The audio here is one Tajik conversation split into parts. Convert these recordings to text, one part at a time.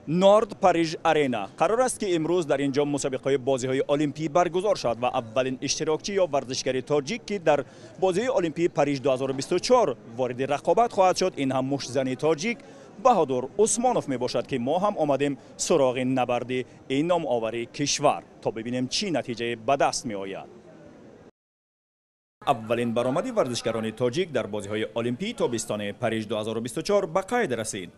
Норд Париж Арена. Қарор аст, ки имрӯз дар ин ҷо мусобиқаҳои бозиҳои олимпӣ баргузор шавад ва аввалин иштирокчӣ ё варзишгари тоҷик, ки дар бозиҳои олимпии Париж 2024 вориди рақобат хоҳад шуд, ин ҳам муштзани тоҷик Баҳодур Усмонов мебошад, ки мо ҳам омадем суроғи набарди ин номовари кишвар, то бибинем, чӣ натиҷае ба даст меояд. Аввалин баромади варзишгарони тоҷик дар бозиҳои олимпии тобистони Париж 2024 ба қайд расид.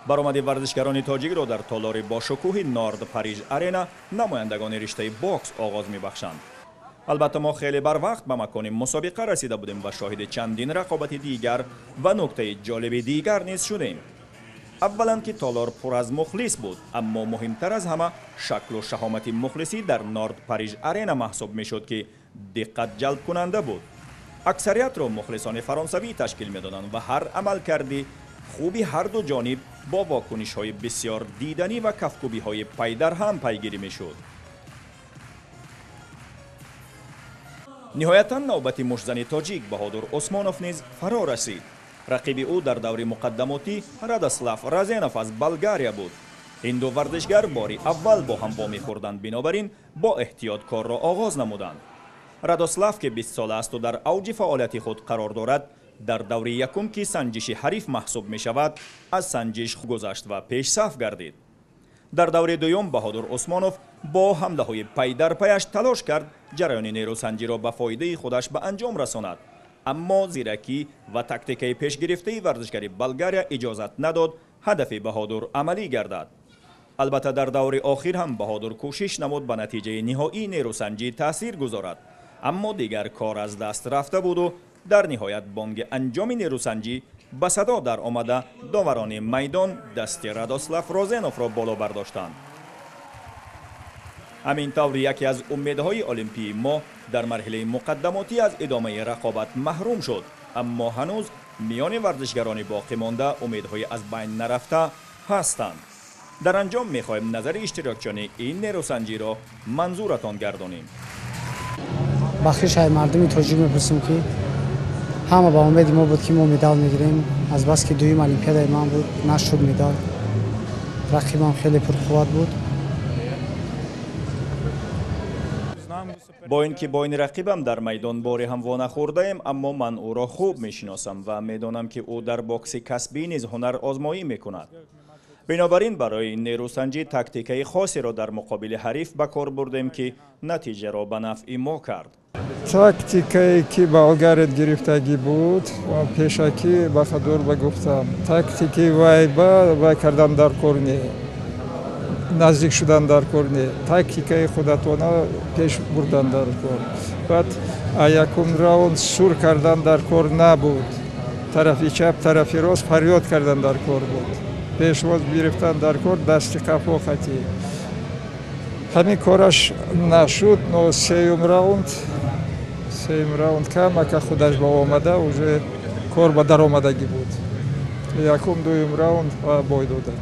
Баромади варзишгарони тоҷикро дар толори бошукӯҳи Норд Париж Арена намояндагони риштаи бокс оғоз мебахшанд. Албатта, мо хеле барвақт ба макони мусобиқа расида будем ва шоҳиди чандин рақобати дигар ва нуктаи ҷолиби дигар низ шудем. Аввалан, ки толор пур аз мухлис буд, аммо муҳимтар аз ҳама шаклу шаҳомати мухлисӣ дар Норд Париж Арена маҳсуб мешуд, ки диққат ҷалбкунанда буд. Аксариятро мухлисони фаронсавӣ ташкил медоданд ва ҳар амалкарди хуби ҳарду ҷониб бо вокунишҳои бисёр диданӣ ва кафкӯбиҳои пайдарҳам пайгирӣ мешуд. Ниҳоятан навбати муштзани тоҷик Баҳодур Усмонов низ фаро расид. Рақиби ӯ дар даври муқаддамотӣ Радослав Разенов аз Болгария буд. Ин ду варзишгар бори аввал бо ҳам вомехӯрданд, бинобар ин бо эҳтиёт корро оғоз намуданд. Радослав, ки 20 сола асту дар авҷи фаъолияти худ қарор дорад, дар даври якум, ки санҷиши ҳариф маҳсуб мешавад, аз санҷиш гузашт ва пешсаф гардид. Дар даври дуюм Баҳодур Усмонов бо ҳамлаҳои пайдарпаяш талош кард ҷараёни нерӯсанҷиро ба фоидаи худаш ба анҷом расонад, аммо зиракӣ ва тактикаи пешгирифтаи варзишгари Болгария иҷозат надод ҳадафи Баҳодур амалӣ гардад. Албатта, дар даври охир ҳам Баҳодур кӯшиш намуд ба натиҷаи ниҳоии нерӯсанҷӣ таъсир гузорад, аммо дигар кор аз даст рафта буду дар ниҳоят бонги анҷоми нерӯсанҷӣ ба садо дар омада, доварони майдон дасти Радослав Розеновро боло бардоштанд. Ҳамин тавр, яке аз умедҳои олимпии мо дар марҳилаи муқаддамотӣ аз идомаи рақобат маҳрум шуд, аммо ҳанӯз миёни варзишгарони боқӣ монда умедҳои аз байн нарафта ҳастанд. Дар анҷом мехоҳем назари иштирокчиёни ин нерӯсанҷиро манзуратон гардонем. Бахшиши мардуми тоҷик мепурсем, ки ҳама ба умеди мо буд, ки мо медал мегирем. Азбаски дуюм олимпиадаи ман буд, нашуд медал. Рақибам хеле пурқувват буд. Бо ин ки бо ин рақибам дар майдон боре ҳам вонахӯрдаем, аммо ман ӯро хуб мешиносам ва медонам, ки ӯ дар бокси касбӣ низ ҳунар озмоӣ мекунад. Бинобар ин барои нерӯсанҷӣ тактикаи хосеро дар муқобили ҳариф ба кор бурдем, ки натиҷаро ба нафъи мо кард. Тактикае, ки болгарет гирифтагӣ буд, пешакӣ Баҳадур ба гуфтам, тактики вай ба вай кардан дар кор не, наздик шудан дар кор не, тактикаи худатона пеш бурдан дар кор. Баъд якум раунд сур кардан дар кор набуд, тарафи чап, тарафи рост фарёд кардан дар кор буд, пешвоз гирифтан дар кор, дасти қафо хатӣ. Ҳамин кораш нашуд, но сеюм раунд камака худаш ба омада, уже кор ба даромадагӣ буд. Якум, дуюм раунд бой дода.